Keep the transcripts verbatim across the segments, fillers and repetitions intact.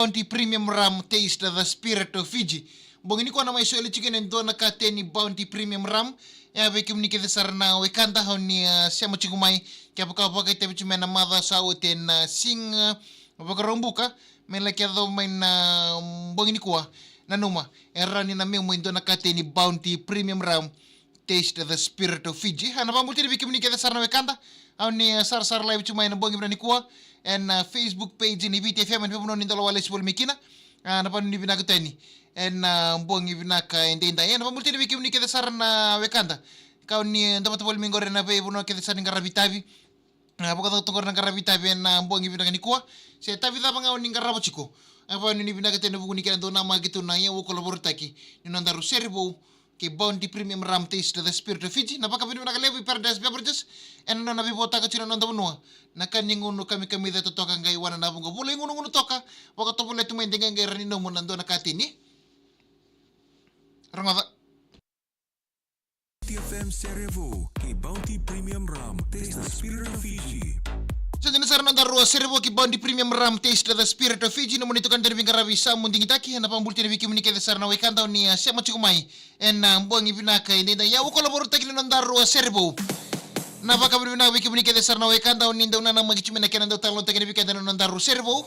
Bounty Premium Rum, taste the spirit of Fiji. Bogi nikua na mai soli tiko na dua na kateni Bounty Premium Rum. E a vei kemuni kece sara na wekada o ni, ah, sema tiko mai. Kevaka vakaitavi tiko mai na macawa sa oti na siga, ah, Vakaraubuka, me laki yaco mai na bogi nikua. Nanuma, e rawa ni na memu e dua na kateni Bounty Premium Rum. Taste the spirit of Fiji. A, na vakabula tiko vei kemuni kece sara na wekada. Au ni, eh, sarasara live tu mai na bogi vinaka nikua. Ena, eh, Facebook page ni Viti F M, ena veivanua ni dau walesi voli mai kina. A, na vakanuinui vinaka tu yani. Ena, eh, bogi vinaka edaidai. Ena vakabula tiko vei kemuni kece sara na wekada. Kau ni, eh, dau vata voli mai qori ena veivanua kece sara ni qaravi tavi. A, vakacauta qori na qaravi tavi ena bogi vinaka nikua. Se tavi cava ga o ni qarava tiko. A, vakanuinui vinaka tu ena vuku ni kena dau namaki tu na iyau vakalovautaki ni nodaru sere vou kei Bounty Premium Rum, taste the spirit of Fiji. Na vakavinavinaka levu i Paradise Beverages ena nona veivotaka tiko na noda vanua. Na ka ni gunu kamikamica totoka qai wana na vuqa vula i gunugunu toka. Vakatovolea tu mai de qai rawa ni nomu na dua na kateni. Rogoca. T F M Sere Vou kei Bounty Premium Rum. Taste the spirit of Fiji. Sa dina sara na nodaru sere vou kei Bounty Premium Rum, taste the spirit of Fiji. Nomuni itokani tiko ni veiqaravi Samu Digitaki. Ena vakabula tiko vei kemuni kece sara na wekada o ni, ah, sema tiko mai ena, ah, bogi vinaka edaidai. Iyau vakalovautaki ni nodaru sere vou. Na vakavinavinaka vei kemuni kece sara na wekada o ni dau nanamaki tu mai na kena dau talanoataki na wekada na nodaru sere vou.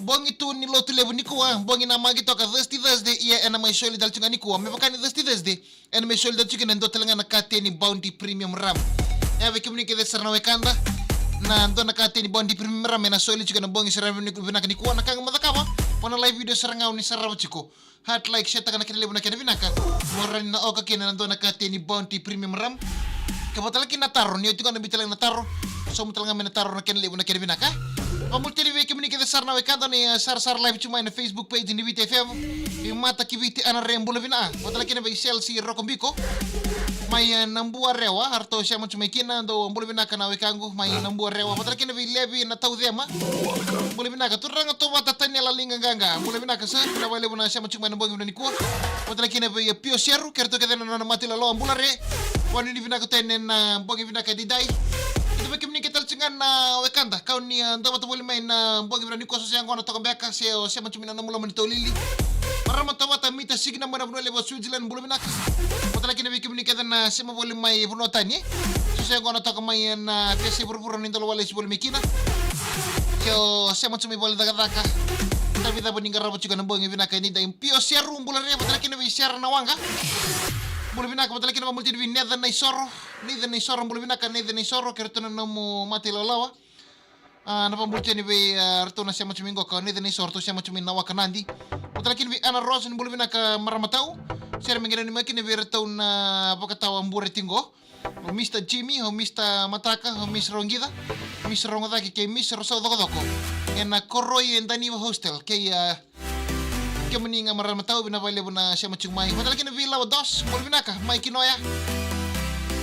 Bogi tu ni Lotulevu nikua, bogi namaki toka Thirsty Thursday, ia ena mai soli tale tu ga nikua. Me vaka ni Thirsty Thursday, ena mai soli tale tu ga na dua tale ga na kateni Bounty Premium Rum. E a vei kemuni kece sara na wekada, na dua na kateni Bounty Premium Rum ena soli tu ga na bogi sara vinaka nikua. Na ka ga mo cakava, mo na live video sara ga o ni sarava tiko. Heart, like, share taka na kena levu na kena vinaka. Mo rawa ni na oka kina na dua na kateni Bounty Premium Rum. Ka vata tale kina na taro, ni oti qo na biu tale ga na taro. Sauma tale ga mai na taro na kena levu na kena vinaka. Vakabula tiko vei kemuni kece sara na wekada ni, eh, sarasara live tu mai na Facebook page ni Viti F M. Vei Mata ki Viti Ana Re, bula vinaka. Vata tale kina vei Chelsea Rokobiko. Mai, eh, Nabuarewa, eratou sema tu mai kina, dou bula vinaka na wekaqu. Mai Nabuarewa, vata tale kina vei Levi na Taucema. Bula vinaka, turaga Tovata Taniela Liga Qaqa. Bula vinaka sir, vinaka vakalevu na sema tiko mai na bogi vinaka nikua. Vata tale kina vei Pio Seru, kei ratou kece na nona mata ilawalawa, bula re. Vakanuinui vinaka tu ena bogi vinaka edaidai. Io vei kemuni kece tale tiko ga na wekada, kau ni, ah, dau vata voli mai na bogi vinaka nikua, so se yaqona toka beka, se o sema tiko mai na nomu loma ni taulili. Marama Tovata Mita Sigina mai na vanua levu o Switzerland, bula vinaka. Vata tale kina vei kemuni kece na sema voli mai vanua tani. So se yaqona toka mai ena, ah, pese vuravura ni dau walesi voli mai kina. Ke o sema tu mai vale cakacaka. Tavi cava ni qarava tiko ena bogi vinaka edaidai. Pio Seru, bula re, vata tale kina vei Sera na Waqa. Bula vinaka, vata tale kina vakabula tiko vei Nathan Naisoro. Nathan Naisoro, bula vinaka Nathan Naisoro, kei ratou na nomu mata ilawalawa. Ah, na vakabula tiko vei, ah, ratou na sema tu mai qo, ka Nathan Naisoro, ratou sema tu mai na Waqa Nadi. Vata tale kina vei Ana Rose, ni bula vinaka marama tau. Sere me qai nanumi kina vei ratou na vakatawa bure tiko qo. O Mister Jimmy, o Mister Mataka, o Miss Roqica, Miss Roqocake kei Miss Rosau Cokocoko. Ena Koroi e Daniva Hostel, kei, ah, kemuni ga marama tau, vinaka vakalevu na sema tiko mai. Vata tale kina vei Lawa Dos, bula vinaka, mai Kinoya.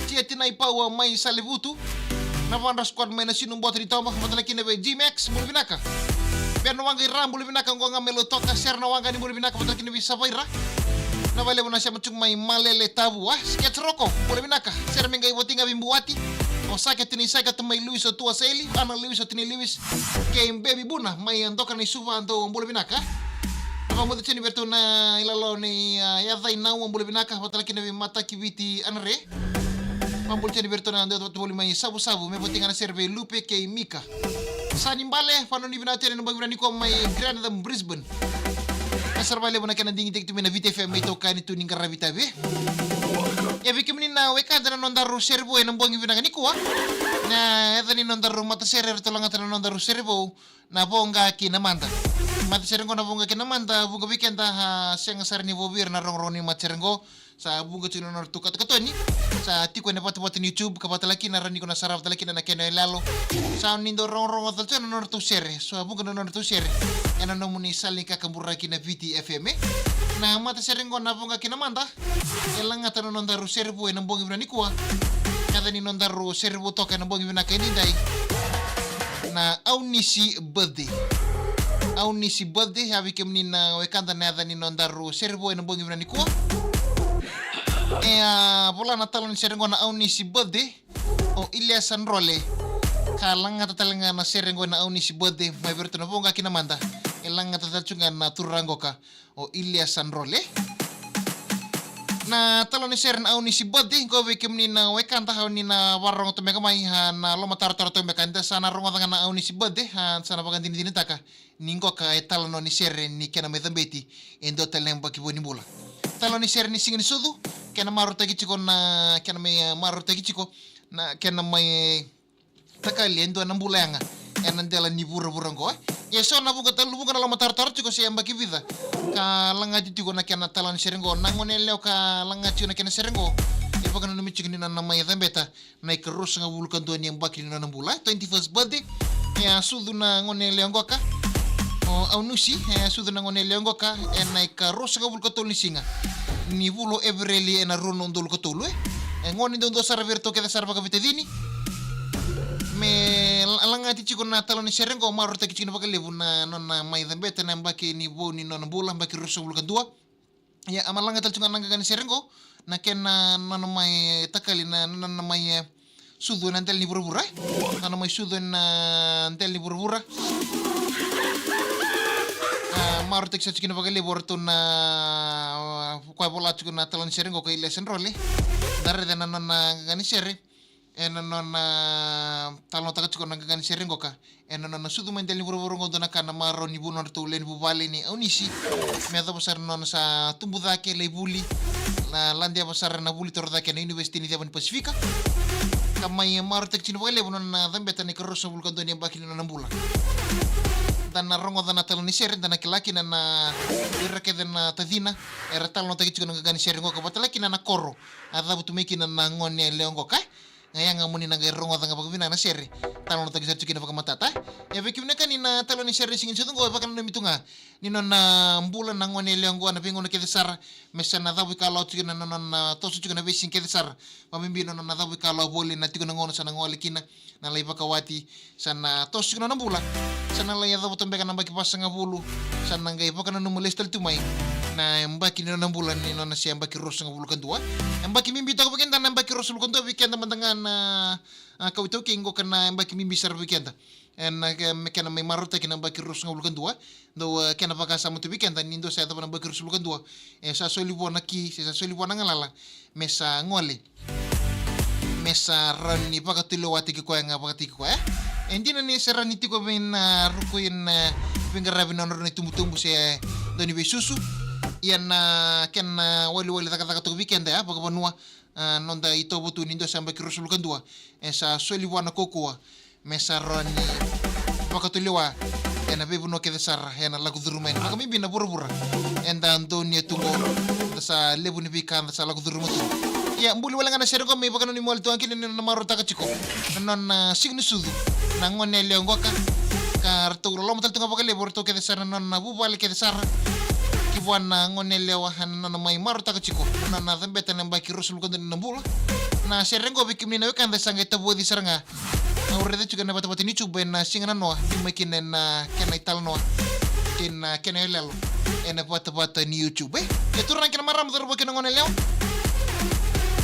Tia Tinai Paua mai Salevutu. Na Vadra Squad mai na Sinu Bota ni Toba, vata tale kina vei G-Max, bula vinaka. Vei na Waqa i Ra, bula vinaka, qo ga mai Lautoka, Sera na Waqa ni bula vinaka, vata tale kina vei Savaira. Vinaka vakalevu na sema tiko mai Malele Tavua, Sketch Roko, bula vinaka. Sere me qai voti ga vei Buati. O Sake Tinai Sake, tu mai Lewis o Tua Saili, Ana Lewis o Tinai Lewis. Kei Baby Buna, mai Doka ni Suva, dou bula vinaka. Na vakamuta tiko vei ratou na ilalo ni, ah, Yaca i Nau, bula vinaka, vata tale kina vei Mata ki Viti Ana Re. Vakabula tiko vei ratou na dau vata voli mai Savusavu, me voti ga na sere vei Lupe kei Mika. Sa ni bale, vakanuinui vinaka tiko ena bogi vinaka nikua mai Grantham, Brisbane. Vinaka sara vakalevu na kena digitaki tu mai na Viti F M, me itokani tu ni qaravi tavi. Ia vei kemuni na wekada na nodaru sere vou ena bogi vinaka nikua. Na yaca ni nodaru matasere eratou lagata na nodaru sere vou. Na Voqa kei na Mada. Matasere qo na Voqa kei na Mada, vuqa vei keda, ah, sega sara ni vou vei ira na rogorogo ni matasere qo. Sa vuqa tiko na nodratou katokatoni. Sa tiko ena vatavata ni YouTube, ka vata tale kina, rawa ni ko na sarava tale kina na kena iyaloyalo. Sa ni dau rogorogo tale tiko na nodratou sere. So vuqa na nodratou sere ena nomuni sala ni kakaburaki na Viti F M. Na matasere qo na Voqa kei na Mada. E lagata na nodaru sere vou ena bogi vinaka nikua. Yaca ni nodaru sere vou toka ena bogi vinaka edaidai. Na Aunisi Birthday. Aunisi Birthday, ia vei kemuni na wekada na yaca ni nodaru sere vou ena bogi vinaka nikua. E a vola na talo ni sere qo na Aunisi Birthday. O Iliasa Drole. Ka lagata tale ga na sere qo na Aunisi Birthday mai vei ratou na Voqa kei na Mada. E lagata tale tiko ga na turaga oqo ka o Iliasa Drole. Na talo ni sere na Aunisi Birthday, qo vei kemuni na wekada, au ni na varogo tomeka mai, a, na lomatarotaro tomeka, eda sa na rogoca ga na Aunisi Birthday, a, sa na vakadinadinataka ni qo ka e talanoa ni sere ni kena mai cabeti e dua tale na yabaki vou ni bula. Talo ni sere ni Siga ni Sucu, kena marautaki tiko na, kena mai, e, marautaki tiko na, kena mai, e, takali e dua na bula yaga ena dela ni vuravura oqo, e. Ia so na vuqa tale, vuqa na lomatarotaro tiko se yabaki vica ka lagati tiko na kena talo ni sere oqo. Na gone yalewa ka lagati tiko na kena sere oqo, e vakananumi tiko ni nona mai cabeta na ikaruasagavulu ka dua ni yabaki ni nona bula, twenty-first birthday. E a sucu na gone yalewa oqo ka, o Aunisi, e a sucu na gone yalewa oqo ka ena ikaruasagavulu ka tolu ni siga ni vula o Evereli ena rua na udolu ka tolu, e. E gone duadua sara vei iratou kece sara vakaveitacini. Me la-, lagati tiko na talo ni sere oqo, marautaki tiko kina vakalevu na nona mai cabeta na yabaki ni vou ni nona bula, yabaki ruasagavulu ka dua. Ia, a malaga tale tiko ga na qaqa ni sere oqo na kena nona mai takali na nona mai, e, sucu ena dela ni vuravura, e. Nona mai sucu ena dela ni vuravura. A, marautaki sara tiko kina vakalevu o ratou na, a, koya vola tiko na talo ni sere oqo ka Iliasa Drole. Da raica na nona qaqa ni sere ena nona talanoataka tiko na qaqa ni sere oqo ka ena nona sucu mai dela ni vuravura oqo, dua na ka na marau ni vunau ratou lewe ni vuvale nei Aunisi. Me yacova sara na nona sa tubu cake, lai vuli, na ladeva sara na vuli toro cake na Univesiti ni Ceva ni Pasifika. Ka mai marautaki tiko vakalevu na nona cabeta na ikaruasagavulu ka dua ni yabaki ni nona bula. Da na rogoca na talo ni sere, da na kila kina na ira kece na tacina era talanoataki tiko na qaqa ni sere oqo ka vata tale kina na koro a cavutu mai kina na gone yalewa oqo ka. Ga yaga mo ni na qai rogoca ga vakavinaka na sere. Talanoataki sara tiko kina vakamatata, e. E vei kemuni na ka ni na talo ni sere ni Siga ni Sucu oqo, e vakananumi tu ga ni nona bula na gone yalewa oqo ena veigauna kece sara, me sa na cavuikalawa tiko na nona, nona toso tiko na veisiga kece sara. Vakabibi na nona cavuikalawa voli, na tiko na gauna sa na gole kina, na lai vakawati, sa na toso tiko na nona bula. Sa na lai yacova tu beka na yabaki vasagavulu, sa na qai vakananuma lesu tale tu mai na yabaki ni nona bula ni nona se yabaki ruasagavulu ka dua. Yabaki bibi toka vei keda na yabaki ruasagavulu ka dua, vei keda mada ga na, a, kawa iTaukei, qo ka na yabaki bibi sara vei keda. Ena ke-, me kena mai marautaki na yabaki ruasagavulu ka dua. Dau, e, kena vakasama tu vei keda ni dua sa yacova na yabaki ruasagavulu ka dua, e sa soli vua na ki, se sa soli vua na galala me sa gole, me sa rawa ni vakatulewataki koya ga vakataki koya. E dina ni se rawa ni tiko vei na ruku ina, e, veiqaravi na nodra na itubutubu se dau ni veisusu. Ia na kena waliwali cakacaka toka vei keda, e, vakavanua, a, noda itovo tu ni dua sa yabaki ruasagavulu ka dua, e sa soli vua na kaukauwa me sa rawa ni vakatulewa ena veivanua kece sara ena lako curuma yani, vakabibi na vuravura eda donuya tu qo. Da sa levu ni veika da sa lako curuma tu. Ia, buli wale ga na sere qo me ivakananumi wale tu ga kina ni na marautaka tiko na nona, a, Siga ni Sucu na gone yalewa oqo ka, ka ratou loloma tale tu ga vakalevu o ratou kece sara, na nona vuvale kece sara, ki vua na gone yalewa, ena nona mai marautaka tiko na nona cabeta na yabaki ruasagavulu ka dua ni nona bula. Na sere qo, vei kemuni na wekada, sa qai tavoci sara ga. Au raica tiko ena vatavata ni YouTube ena siga nanoa, biu mai kina ena kena italanoa kei na kena iyaloyalo ena vatavata ni YouTube, e. E turaga kei na marama, cauravou kei na gone yalewa,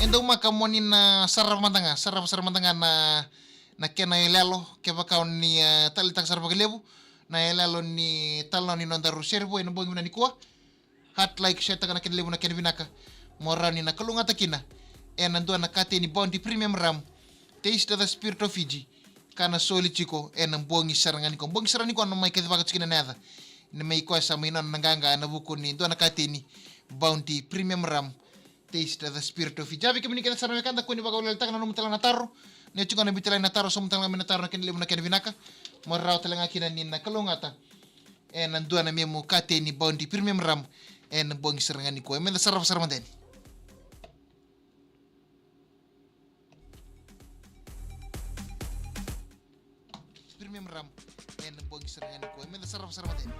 e daumaka mo ni na sarava mada ga, sarava sara mada ga na, na kena iyaloyalo, kevaka o ni, e, taleitaka sara vakalevu na iyaloyalo ni talanoa ni nodaru sere vou ena bogi vinaka nikua. Heart, like, share taka na kena levu na kena vinaka, mo rawa ni na kalougata kina ena dua na kateni Bounty Premium Rum, Taste the Spirit of Fiji, ka na soli tiko ena bogi sara ga nikua. Bogi sara ga nikua na mai kacivaka tiko kina na yaca, na mai koya sa mai nona na qaqa ena vuku ni dua na kateni Bounty Premium Rum, Taste the Spirit of Fiji. Vei kemuni kece sara na wekada, kua ni vakaweleweletaka, nanuma tale ga na taro. Ni tiko na biu tale ga na taro, sauma tale ga mai na taro na kena levu na kena vinaka, mo rawa tale ga kina ni na kalougata ena dua na memu kateni Bounty Premium Rum ena bogi sara ga nikua. Meda sarava sara mada yani. Premium Rum ena bogi sara ga nikua. Meda sarava sara mada yani.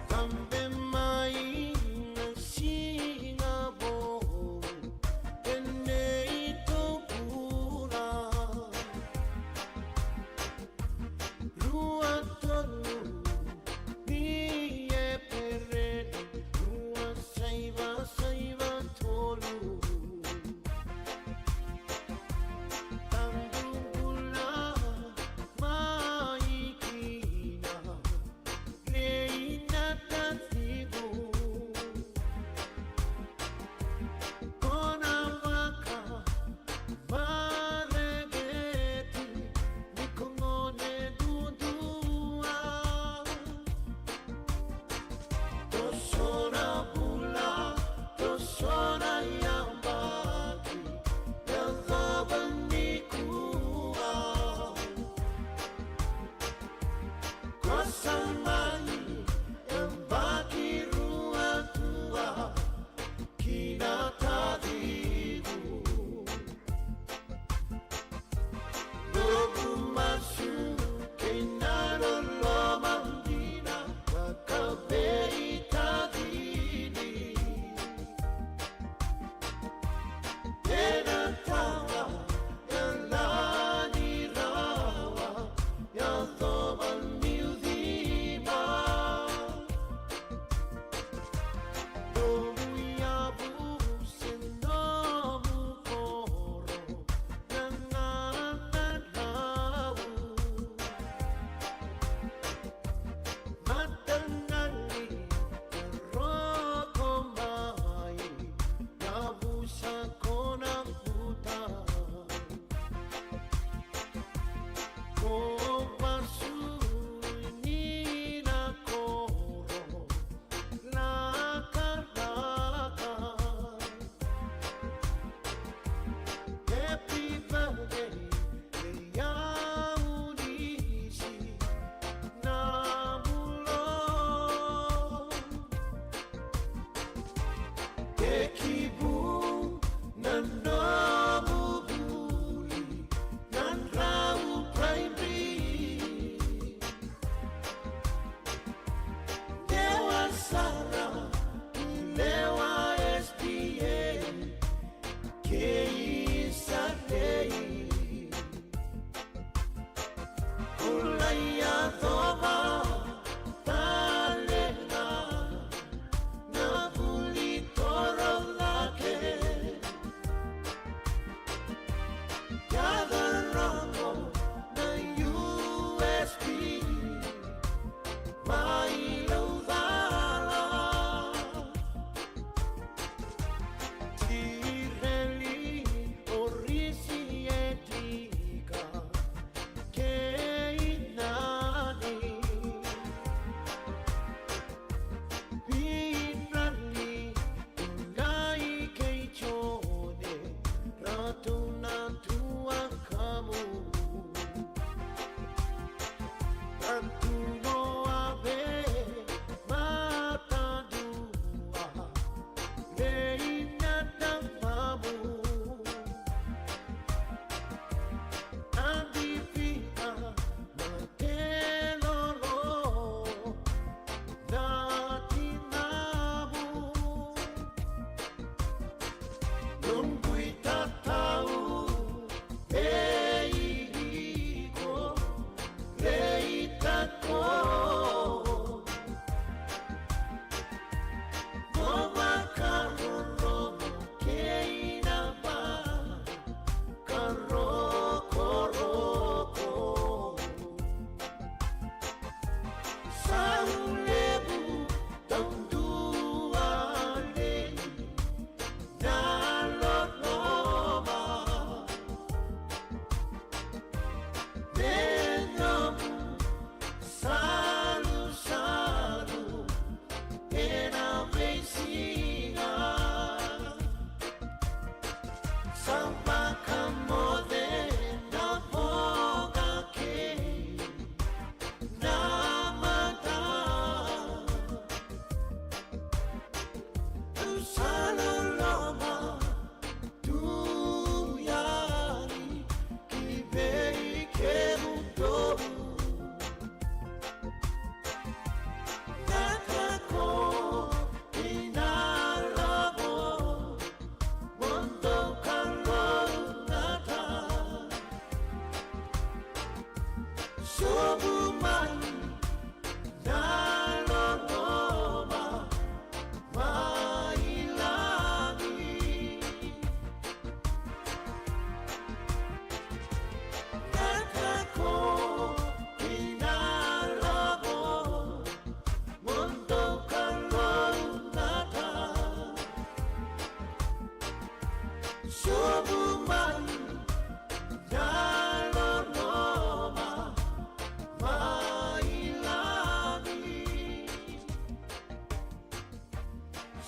Cabe mai na siga vou,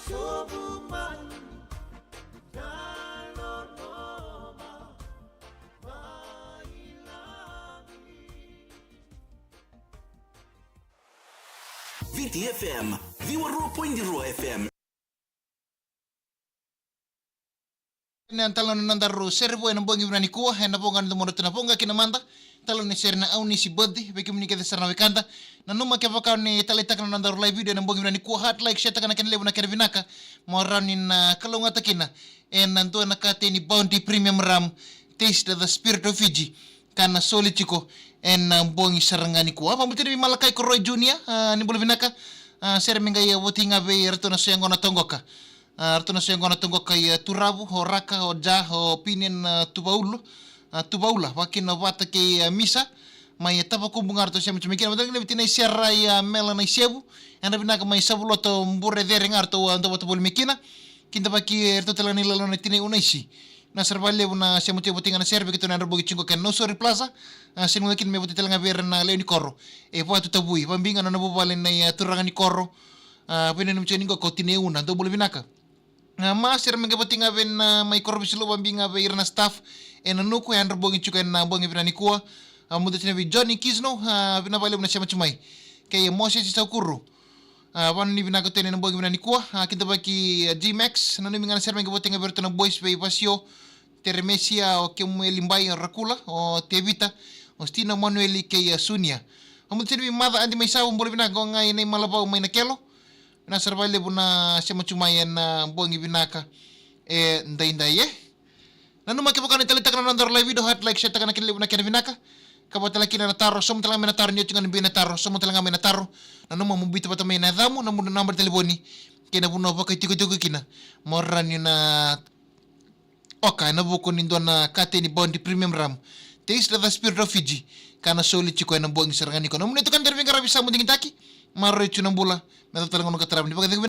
Viti F M, ciwa rua poidi rua F M. Na talo na nodaru sere vou ena bogi vinaka nikua, ena voqa na domodratou na voqa kina mada. Talo ni sere na Aunisi Bodi, vei kemuni kece sara na wekada. Nanuma kevaka ni taleitaka na nodaru live video ena bogi vinaka nikua, heart, like, share taka na kena levu na kena vinaka. Mo rawa ni na kalougata kina ena dua na kateni Bounty Premium Rum, Taste the Spirit of Fiji, ka na soli tiko ena bogi sara ga nikua. Vabula tale vei Malakai Koroi Junior, a, ni bula vinaka. A, sere me qai voti ga vei ratou na soya gona toqoka. A, ratou na soya gona toqoka i, a, Turavu, o Raka, o Ja, o Pinian, a, Tuvaulu, a, Tuvaula, vakakina vata kei, a, Misa, mai, a, Tavakubu ga ratou sema tu mai kina. Vata kei na vitina i Sera i, a, Mela na i Sevu, yadra vinaka mai Savuloto, Bure Cere ga ratou, a, dau vata voli mai kina. Kidavaki, e, ratou tale ga ni lalo na tina i Unaisi. Na sara vakalevu na sema tu e voti ga na sere vei keitou na Yadra Bogi tiko kei na Nausori Plaza. A, sega ni kina me voti tale ga vei ira na lewe ni koro. E Vatu Tavui, vabiga na nona vuvale na, a, turaga ni koro. A, vei na numi tiko ni qo ko Tina e Una, dou bula vinaka. A, ma sere me qai voti ga vei na mai koro Visilou, vabiga vei ira na staff. E na nuku, e Yadra Bogi tiko e na bogi vinaka nikua. A, muda tina vei Johnny Kisno, a, vinaka vakalevu na sema tu mai. Kei Moses Saukuru. A, vanua ni vinaka tu ena bogi vinaka nikua, a, kidavaki, a, G Max, nanumi ga na sere me qai voti ga vei iratou na boys vei Vasio, Teremesia, o Kemueli Bai, o Rakula, o Tevita, o Stina Manueli kei, a, Sunia. A, muda sere vei Maca Adi mai Savu, bula vinaka qo ga i Naimalavau mai Nakelo. Vinaka sara vakalevu na sema tu mai ena bogi vinaka e daidai, e. Nanuma kevaka ni taleitaka na nodaru live video, heart, like, share taka na kena levu na kena vinaka. Ka vata tale kina na taro, sauma tale ga mai na taro, ni oti ga ni biu na taro, sauma tale ga mai na taro. Nanuma mo biuta vata mai na yacamu, na nomu naba ni talevoni, kei na vanua vakaitikotiko kina. Mo rawa ni na oka ena vuku ni dua na kateni Bounty Premium Rum, Taste the Spirit of Fiji, ka na soli tiko ena bogi sara ga nikua. Nomuni itokani Taravi Qaravi Samu Digitaki. Maroroi tu na bula. Me yacova tale ga na noqu tarava ni vakacegu.